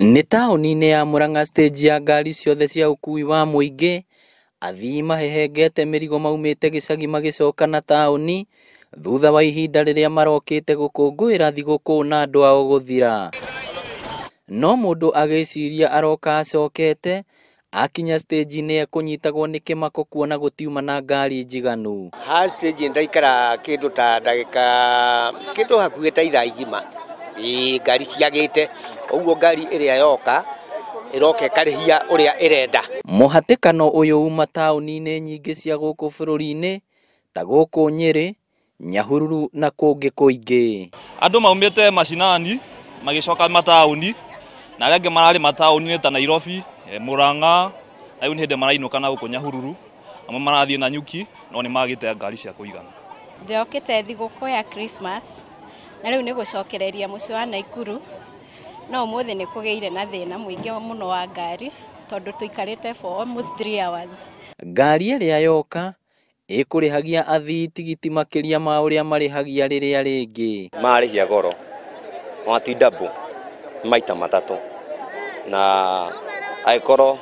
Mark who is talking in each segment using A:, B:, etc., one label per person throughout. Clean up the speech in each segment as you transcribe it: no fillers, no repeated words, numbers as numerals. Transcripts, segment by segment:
A: Nĩ taũni-inĩ ya Murang'a stage ya ngari ciothe cia ũkuui wa mũingĩ, athii mahehengete mĩrigo maumĩte gĩcagi magĩcoka na taũni thutha wa ihinda rĩrĩa marokĩte gũkũngũĩra thigũkũ na andũ ao gũthira. No mũndũ agĩciria aroka acokete, akinya stage-inĩ ekũnyitagwo nĩ kĩmako kuona gũtiuma na ngari njiganu.
B: Ha stage ndaikara kĩndũ ta ndagĩka kĩndũ hakuhĩ ta ithaa igima. Ĩĩ ngari ciagĩte ũguo ngari ĩrĩa yoka ĩroka ĩkarĩhia ũrĩa ĩrenda.
A: Mũhatĩkano ũyũ uma taũni-inĩ nyingĩ cia gũkũ bũrũri-inĩ ta gũkũ Nyĩrĩ, Nyahururu na kũngĩ kũingĩ.
C: Andũ maumĩte macinani magĩcoka mataũni na arĩa angĩ mararĩ mataũni-inĩ ta Nairobi, Murang'a, na rĩu nĩ hĩndĩ marainũka na gũkũ Nyahururu, amwe marathiĩ Nanyuki no nĩ magĩte ngari cia kũigana.
D: Ndĩrokĩte thigũkũ ya Christmas na rĩu nĩ gũcokereria mũciĩ wa Naikuru, no ũmũthĩ nĩ kũgĩire na thĩna mũingĩ mũno wa ngari tondũ tũikarĩte for almost 3 hours.
A: Ngari ĩrĩa yoka ĩkũrĩhagia athii tigiti makĩria ma ũrĩa marĩhagia rĩrĩa rĩngĩ.
E: Marĩhia goro ona ti double, maita matatũ, na angĩkorwo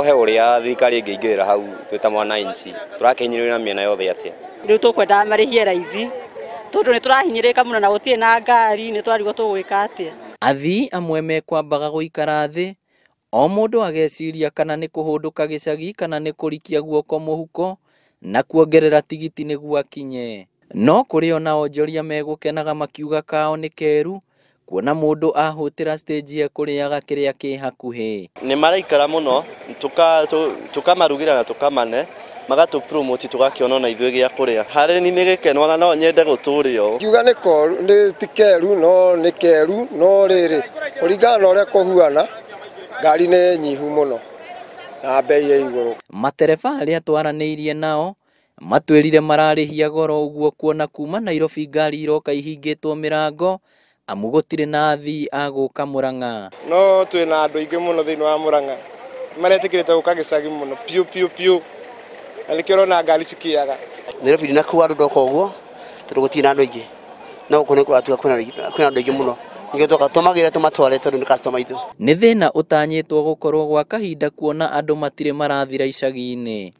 E: he ũrĩa thirikari ĩngĩingĩrĩra hau twĩ ta mwananchi tũrakĩhinyĩrĩrio na mĩena yothe atĩa.
F: Rĩu tũkwendaga marĩhie raithi tondũ nĩ tũrahinyĩrĩrĩka mũno na gũtirĩ na ngari, nĩ twarigwo tũgwĩka atĩa.
A: Athii amwe mekwambaga gũikara thĩ o mũndũ ageciria kana nĩ kũhũndũka gĩcagi kana nĩ kũrikia guoko mũhuko na kuongerera tigiti nĩguo akinye. No kũrĩ ona onjoria megũkenaga makiuga kao nĩ keru kuona mũndũ ahũtĩra stage ekũrĩaga kĩrĩa kĩ hakuhĩ.
G: Nĩ maraikara mũno tũkamarugĩra na tũkamane magatũ promote tũgakĩona ona ithuĩ gĩa kũrĩa. Harĩ ni nĩ gĩkeno ona no nyende gũtũrĩa ũũ.
H: Ngiuga nĩ koru, nĩ ti keru no nĩ keru, no rĩrĩ kũringana na ũrĩa kũhuana ngari nĩ nyihu mũno na bei ĩ igũrũ.
A: Matereba arĩa twaranĩirie nao matwĩrire mararĩhia goro ũguo kuona kuma Nairobi ngari iroka ihingĩtwo mĩrango amu gũtirĩ na athii a gũka Murang'a.
I: No twĩna andũ aingĩ mũno thĩinĩ wa Murang'a maretĩkĩrĩte gũka gĩcagi mũno piũ piũ piũ, na nĩkĩo ũrona ngari cikĩaga.
J: Nairobi ndinakuwa andũ ndoka ũguo tondũ gũtirĩ na andũ aingĩ, no gũkũ nĩ kũratuĩka kwĩna andũ aingĩ mũno, nĩkĩo twoka tũmagĩre tũmatware tondũ nĩ customer aitũ.
A: Nĩ thĩna ũtanyĩtwo gũkorwo gwa kahinda kuona andũ matirĩ marathira icagi-inĩ.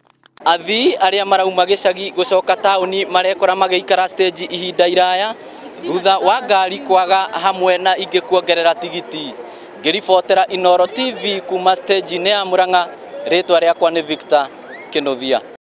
A: Athii arĩa marauma gĩcagi gũcoka taũni marekora magĩikara stage ihinda iraya thutha wa ngari kwaga hamwe na ingĩ kuongerera tigiti. Ngĩribotera Inooro TV kuma stage-inĩ ya Murang'a, rĩtwa rĩakwa nĩ Victor Kĩnuthia.